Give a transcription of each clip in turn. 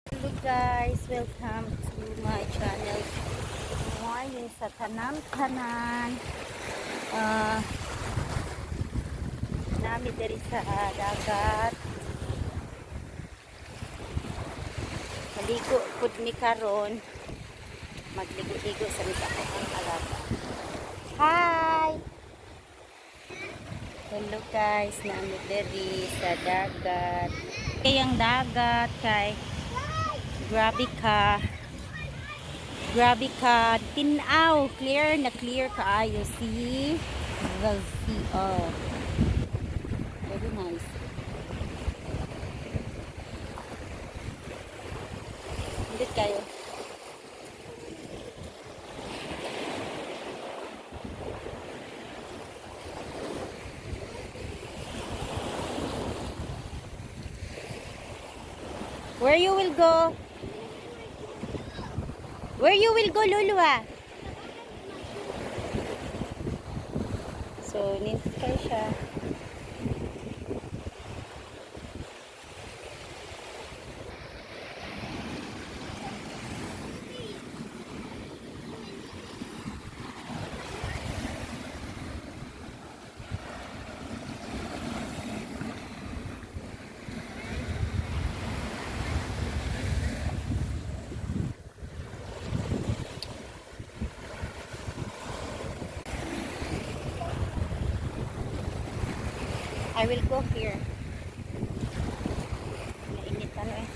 Hello guys, welcome to my channel. Good morning sa tanan-tanan. Naa mi diri sa dagat. Maligo pud mi karon. Magligo-ligo sa mi sa akong alaga. Hi! Hello guys, naa mi diri sa dagat. Kay ang dagat kay grabe ka. Grabe ka. Tinaw. Clear na clear kaayo. See? The sea. Oh. Very nice. Hindi kayo. Where you will go? Where you will go, Lulu, ah? So, nindot kayo siya. I will go here. Mainit ano eh.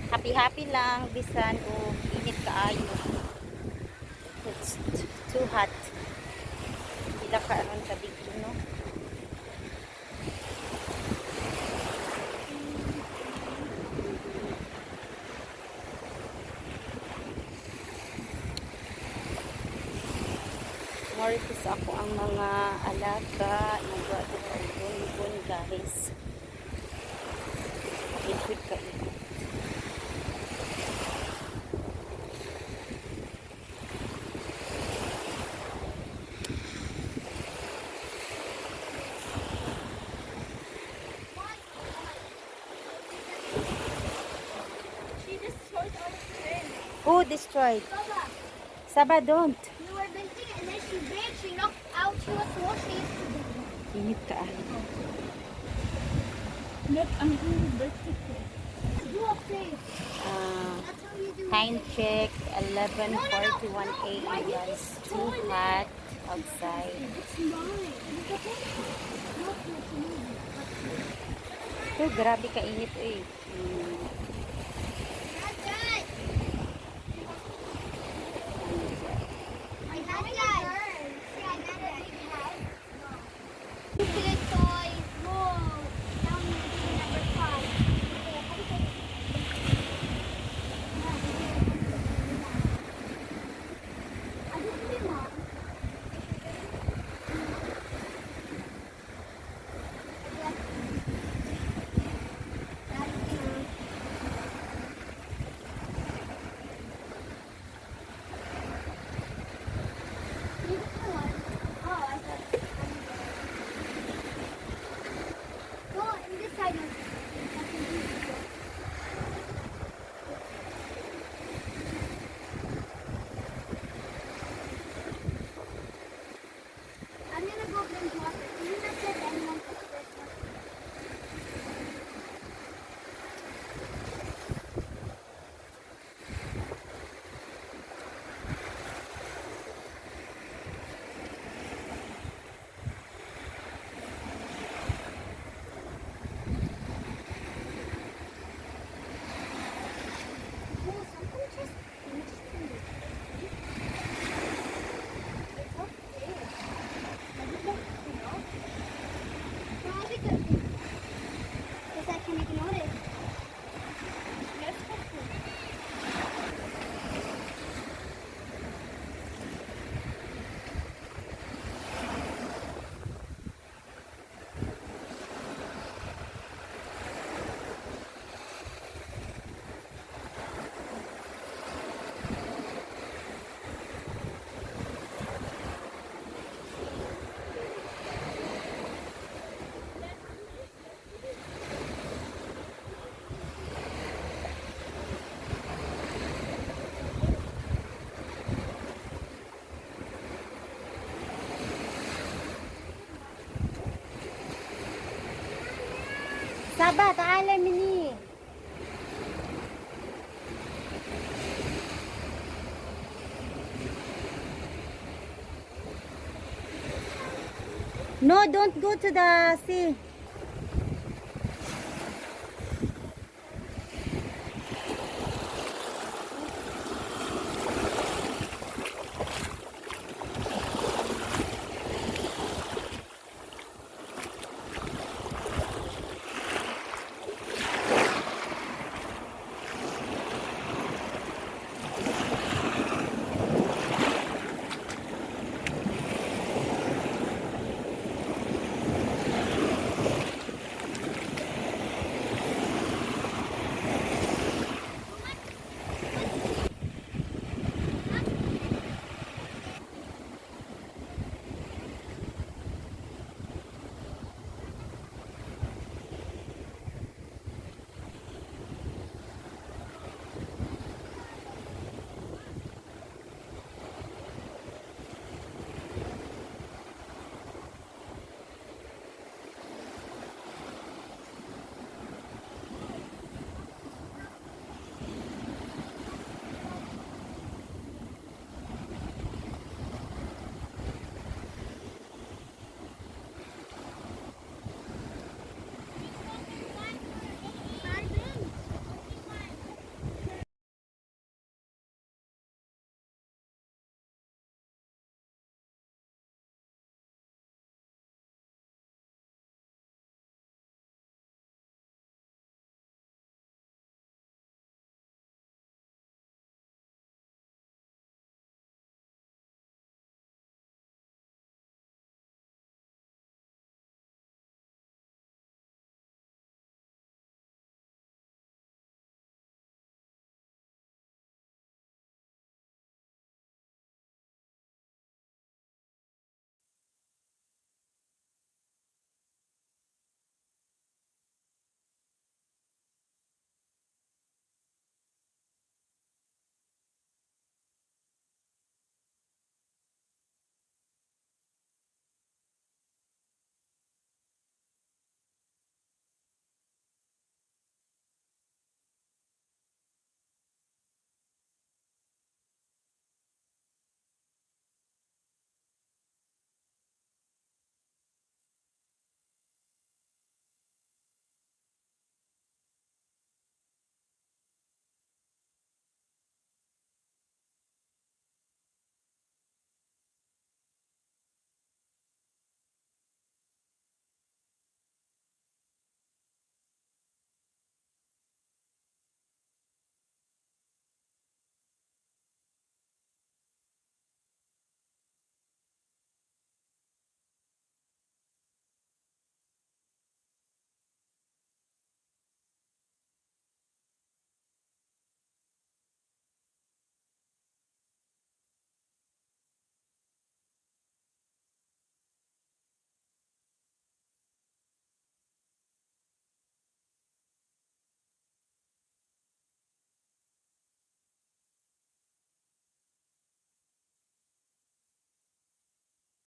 Happy-happy lang bisan o init kaayo. It's too hot. Pila ka aron ka degree, no? More sa ako ang mga alaga. Nagawa dito ang gun guys. Liquid ka init. She destroyed all of them. Who destroyed? Baba, Saba, don't. We were building and then she break, she knocked out, she was washing yesterday. Init ka ah. Look, I'm doing the birthday cake. Do a face. Ah, That's how you do time it. Check, 11:41 No. a.m. Why did you guys. Too spoil it? Hot outside. It's mine. Look at it. Look, it's mine. Oh, grabe ka init eh. Dad. I had that. See, I got a big house. Nuclear toy. Whoa. Now we need to do number 5. Okay. I don't see Mom. No, don't go to the sea.